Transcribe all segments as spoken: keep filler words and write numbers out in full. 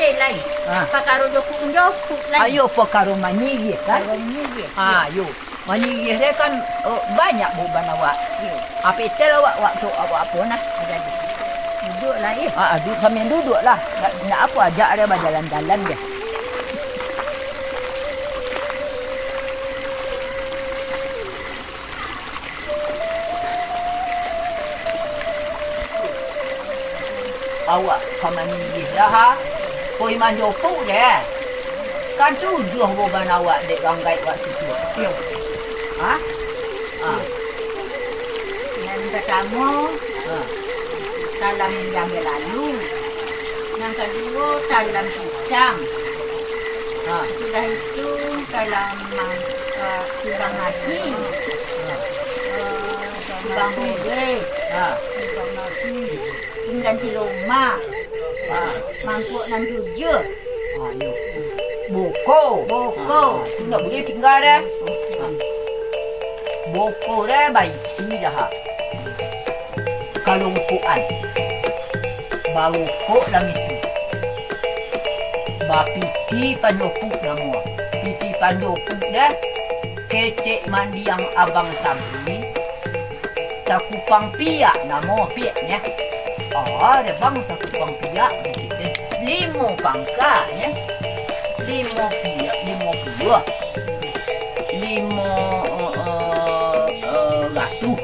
Eh, lai. Ah. Pakaro jokuk-jokuk, lai. Ayo, pakaro manyiriah, kan? Pakaro manyiriah. Ah, yo. Manyiriah deh kan, eh, banyak buban awak. Yo. Apo tel awak, waktu awak apo nah? Jadi. Duduaklah, eh. Ah, ah, du-, sambil duduaklah. Nak, nak apo ajak deh bajalan-jalan deh. Awak ka maniriah dah, ha? Poi manjopuk deh. Kan tujuah buban awak dek ganggaik wak situ. Yo. Ha? Ha. Nan partamo, ha, talam yang lalu. Nan kaduo, talam pisang. Ha. Sudah itu, talam mang-, eh, pisang nasi. Ha. Eh, pisang goreng. Ha. Pisang nasi. Pinggan silomak. Ha. Mangkok nan tujuah. Ha, yo. Boko. Boko. Ha, tu ndak buliah tingga deh. Ha. Boko deh baisi dah, ha. Kalungkuan. Barokok lah ngitu. Bapiti panjopuk namo. Piti panjopuk deh. Kecek mandiang Abang Sabri. Sakupang piak namo piaknyo. Ah, deh bang, sakupang piak kecek deh. Limo pangkanyo. Limo piak, limo puluah. Limo, eh, eh, eh, ratuih.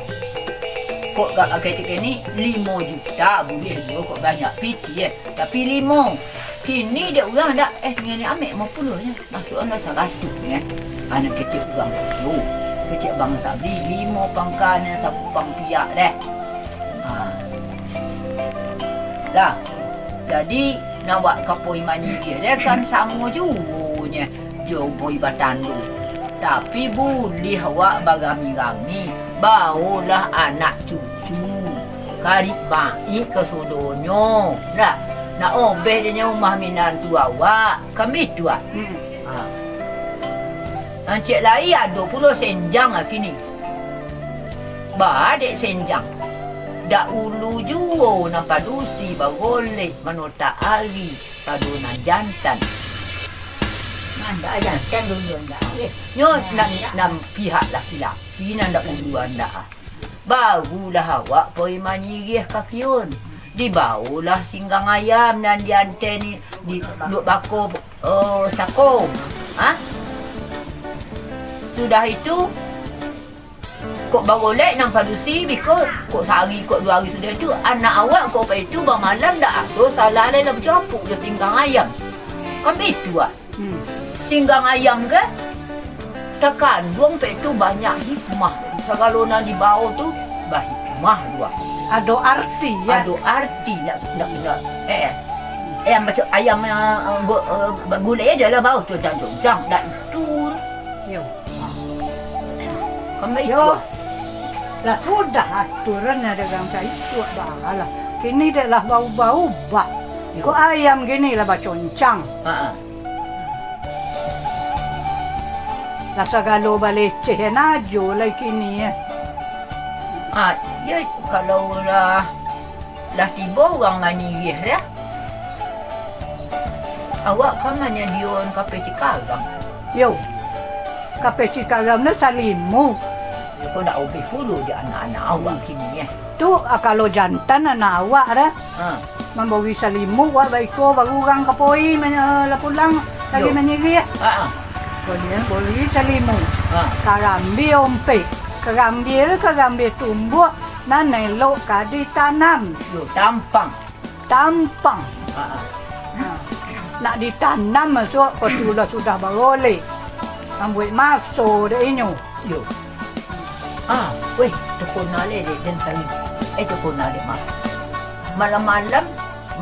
Kok gak kecek ni limo juta, buliah juo kok banyak piti, eh. Tapi limo. Kini dek urang dak, eh, tingga ni amek limo puluahnyo. Masuaklah saratuih, eh. Anak kecek urang tu. Kecek bang Sabri, limo pangkanyo sakupang piak deh. Ha. Dah. Jadi, nak wak ka poi manyiriah deh kan samo juo nyo. Jo poi batando. Tapi buliah awak barami-rami, baolah anak cucu. Karib baik kasodonyo. Dah, nak obeh dek nyo umah minantu awak. Kan bitu ah? Hmm. Ha. Ancek lai ado pulo senjang ah kini. Baa dek senjang. Dak ulu juo nan padusi bagolek manotak ari pado nan jantan. Nan dak jantan dulu ndak. Eh, nyo nan, nan pihak laki-laki nan dak ulu andak ah. Barulah awak poi manyiriah ka kiun. Dibaolah singgang ayam nan dianteni di duduak bako, oh, sako. Ha? Sudah itu, kok bagolek nan padusi, biko kok sahari, kok duo hari sudah itu, anak awak kok paitu bamalam dak ado salah lai lah bacampua jo singgang ayam. Kan bitu ah. Hmm. Singgang ayam ko takanduang paitu banyak hikmah. Sagalo nan dibao tu bahikmah juo. Ado arti, yo? Ado arti, nak, nak, nak, eh, eh, ayam macam ayam, eh, eh, go-, eh, bagulai ajo lah bao, concang-concang, dak itu. Yo. Kan baitu. Yo. Lah sudah aturannyo dagang saitu, baa lah. Kini dek lah baubah-ubah. Yo. Kok ayam kini lah baconcang. Ha, ha. Lah sagalo baleceh ajo lai kini, eh. Ah, yo, kalau lah, lah tibo urang manyiriah dah. Awak kan manyadiakan kapeh cikaram. Yo, kapeh cikaram tu salimu. Yo, kok dak obeh pulo di anak-anak awak kini, eh. Tu, ah, kalau jantan anak awak dah. Ha. Mambari salimu wak baiko baru urang ka poi manya-, lah pulang lagi manyiriah. Ha, ha. Boli, boli salimu. Ha. Karambia ompek. Karambia tu karambia tumbuah nan elok ka ditanam. Yo, tampang. Tampang. Ha, ha. Ha. Nak ditanam masuak ko tu lah sudah barolek. Mambuek maso dek inyo. Yo. Ah, weh, tepona le dek den tadi. Eh, tepona dek mak. Malam-malam,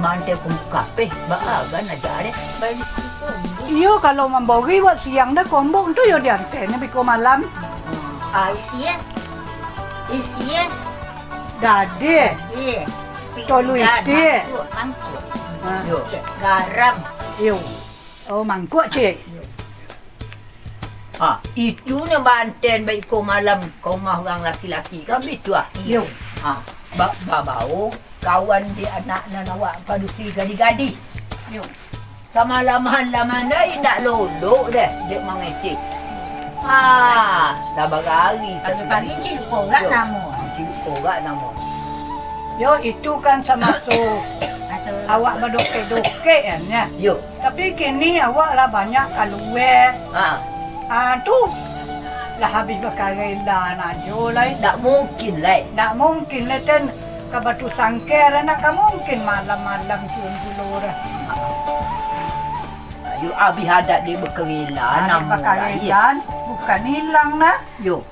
manteh kumpul kapeh, baa gan aja deh. Iyo, kalau mambari wak siang dah kombok tu yo dianteh ni biko malam. Ah, isi eh. Isi eh. Dadi. Isi. Tolu iti. Mangkuk, mangkuk. Ha. Yo. Garam. Yo. Oh, mangkuk, cik. Yo. Ha, itu nyo banten baiko malam ka rumah urang laki-laki, kan bitu ah? Iyo. Ha, ba-, babao kawan di anak nan awak padusi gadi-gadi. Iyo. Samalam-malaman dai indak lolok deh, dek mangecek. Ah, dah bagari. Pagi-pagi ciluik korak namo. Ciluik korak namo. Yo, itu kan samaso awak badokek-dokek kan, ya. Yo. Tapi kini awak lah banyak kalua. Ha. Ah, tu lah habis bakarela nak jo lai. Ndak mungkin lai. Ndak mungkin lai, ten ka batu sangker, ndak ka mungkin malam-malam cium pulo dah. Yo, habis adat dek bakarela. Adat namo lai. Bakarela, bukan ilang nah. Yo.